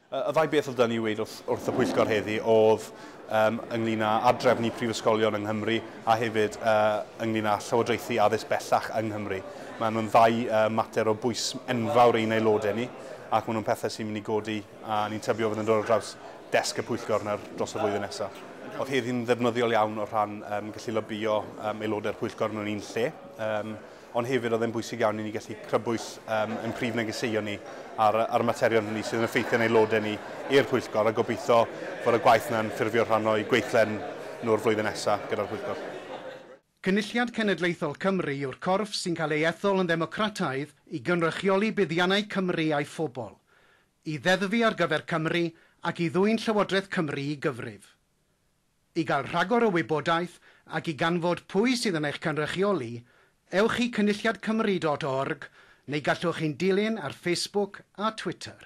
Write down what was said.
Y ddau beth oedd 'da ni i weud wrth, wrth y pwyllgor heddi oedd ynglyn â adrefnu prifysgolion yng Nghymru a hefyd ynglyn â llywodraethu addysg bellach yng Nghymru. Maen nhw'n ddau mater o bwys enfawr i'n aelodau ni ac maen nhw'n pethau sy'n mynd i godi a ni'n tybio fydd yn dod ar draws desg y pwyllgor nawr dros y flwyddyn nesaf. Oedd heddi'n ddefnyddiol iawn o rhan gallu lobïo aelodau'r pwyllgor mewn un lle. Ond hefyd oedd e'n bwysig iawn i ni gallu crybwyll ein prif negeseuon ni ar y materion hynny sydd yn effeithio'n aelodau ni i'r pwyllgor a gobeithio fod y gwaith yna'n ffurfio rhan o'i gweithlen nhw'r flwyddyn nesaf gyda'r pwyllgor. Cynulliad Cenedlaethol Cymru yw'r corff sy'n cael ei ethol yn ddemocrataidd i gynrychioli buddiannau Cymru a'i phobl, i ddeddfu ar gyfer Cymru ac i ddwyn Llywodraeth Cymru i gyfrif. I gael rhagor o wybodaeth ac i ganfod pwy sydd yn eich cynrychioli, ewch i cynulliadcymru.org neu gallwch chi'n dilyn ar Facebook a Twitter.